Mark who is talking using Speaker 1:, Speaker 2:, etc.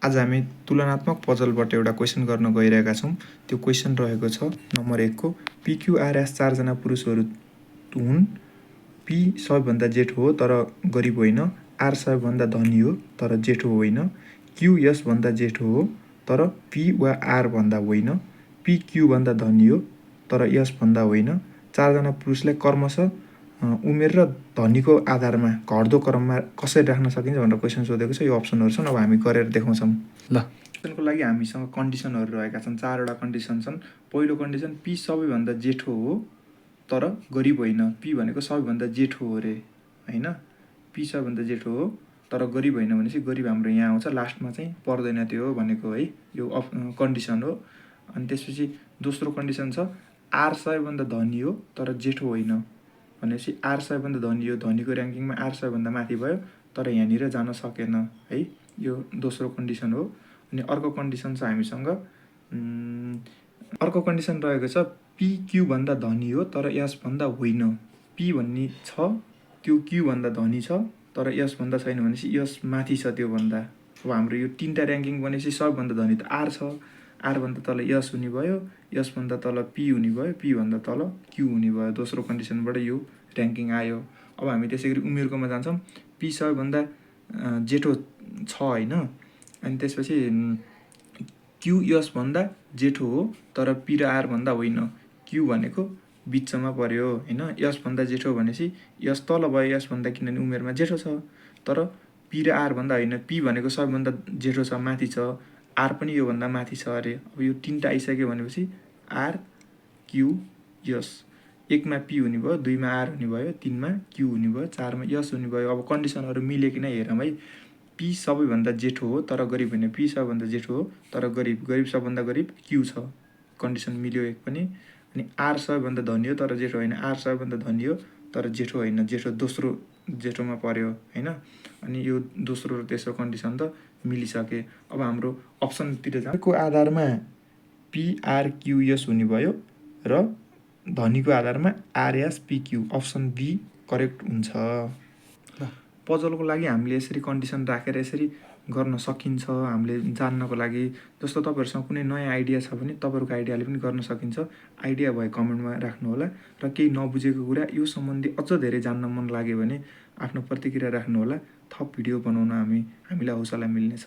Speaker 1: आज हामी तुलनात्मक पजलबाट एउटा क्वेसन गर्न गइरहेका छौँ। त्यो क्वेसन रहेको छ नम्बर 1 को PQRS 4 जना पुरुषहरू हुन्। P सबैभन्दा जेठो हो तर गरिब होइन। R सबैभन्दा धनी हो तर जेठो होइन। Q यसभन्दा जेठो हो तर P वा R भन्दा होइन। P Q भन्दा धनी हो तर यसभन्दा होइन। 4 जना पुरुषलाई क्रमशः उमेर र धनीको आधारमा घट्दो क्रममा कसरी राख्न सकिन्छ भनेर क्वेसन सोधेको छ। यो अप्सनहरू छन्, अब हामी गरेर देखाउँछौँ। ल, क्वेसनको लागि हामीसँग कन्डिसनहरू रहेका छन्। 4वटा कन्डिसन छन्। पहिलो कन्डिसन P सबैभन्दा जेठो हो तर गरिब होइन। P भनेको सबैभन्दा जेठो हो रे होइन। P सबैभन्दा जेठो हो तर गरिब होइन भनेपछि गरिब हाम्रो यहाँ आउँछ, लास्टमा चाहिँ पर्दैन त्यो हो भनेको है। यो कन्डिसन हो। अनि त्यसपछि दोस्रो कन्डिसन छ R सबैभन्दा धनी हो तर जेठो होइन भनेपछि R सबैभन्दा धनी हो, धनीको ऱ्याङ्किङमा R सबैभन्दा माथि भयो तर यहाँनिर जान सकेन है। यो दोस्रो कन्डिसन हो। अनि अर्को कन्डिसन छ हामीसँग, अर्को कन्डिसन रहेको छ P Q भन्दा धनी हो तर यसभन्दा होइन। P भन्ने छ, त्यो Q भन्दा धनी छ तर यसभन्दा छैन भनेपछि यस माथि छ त्योभन्दा। अब हाम्रो यो 3टा ऱ्याङ्किङ भनेपछि सबैभन्दा धनी त R छ, R भन्दा तल यस हुने भयो, यसभन्दा तल P हुने भयो, P भन्दा तल Q हुने भयो। दोस्रो कन्डिसनबाट यो ऱ्याङ्किङ आयो। अब हामी त्यसै गरी उमेरकोमा जान्छौँ। P सबैभन्दा जेठो छ होइन। अनि त्यसपछि Q यसभन्दा जेठो हो तर P र R भन्दा होइन। Q भनेको बिचमा पर्यो होइन। यसभन्दा जेठो भनेपछि यस तल भयो, यसभन्दा किनभने उमेरमा जेठो छ, तर P र R भन्दा होइन। P भनेको सबैभन्दा जेठो छ, माथि छ, R पनि योभन्दा माथि छ अरे। अब यो 3टा आइसक्यो भनेपछि R Q यस। 1 मा P हुने भयो, 2 मा R हुने भयो, 3 मा Q हुने भयो, 4 मा यस हुने भयो। अब कन्डिसनहरू मिल्यो कि नै हेरौँ है। P सबैभन्दा जेठो हो तर गरिब होइन। P सबैभन्दा जेठो हो तर गरिब, गरिब सबभन्दा गरिब Q छ। कन्डिसन मिल्यो एक पनि। अनि R सबैभन्दा धनी हो तर जेठो होइन। R सबैभन्दा धनी हो तर जेठो होइन। जेठो दोस्रो जेठोमा पर्यो होइन। अनि यो दोस्रो र तेस्रो कन्डिसन त मिलिसके। अब हाम्रो अप्सनतिर जाउँ। को आधारमा P R Q S हुने भयो र धनीको आधारमा R S P Q। Option B correct हुन्छ। ल, पजलको लागि हामीले यसरी कन्डिसन राखेर यसरी गर्न सकिन्छ हामीले जान्नको लागि। जस्तो तपाईँहरूसँग कुनै नयाँ आइडिया छ भने तपाईँहरूको आइडियाले पनि गर्न सकिन्छ। आइडिया भए कमेन्टमा राख्नुहोला र केही नबुझेको कुरा यो सम्बन्धी अझ धेरै जान्न मन लाग्यो भने आफ्नो प्रतिक्रिया राख्नुहोला। थप भिडियो बनाउन हामीलाई हौसला मिल्नेछ।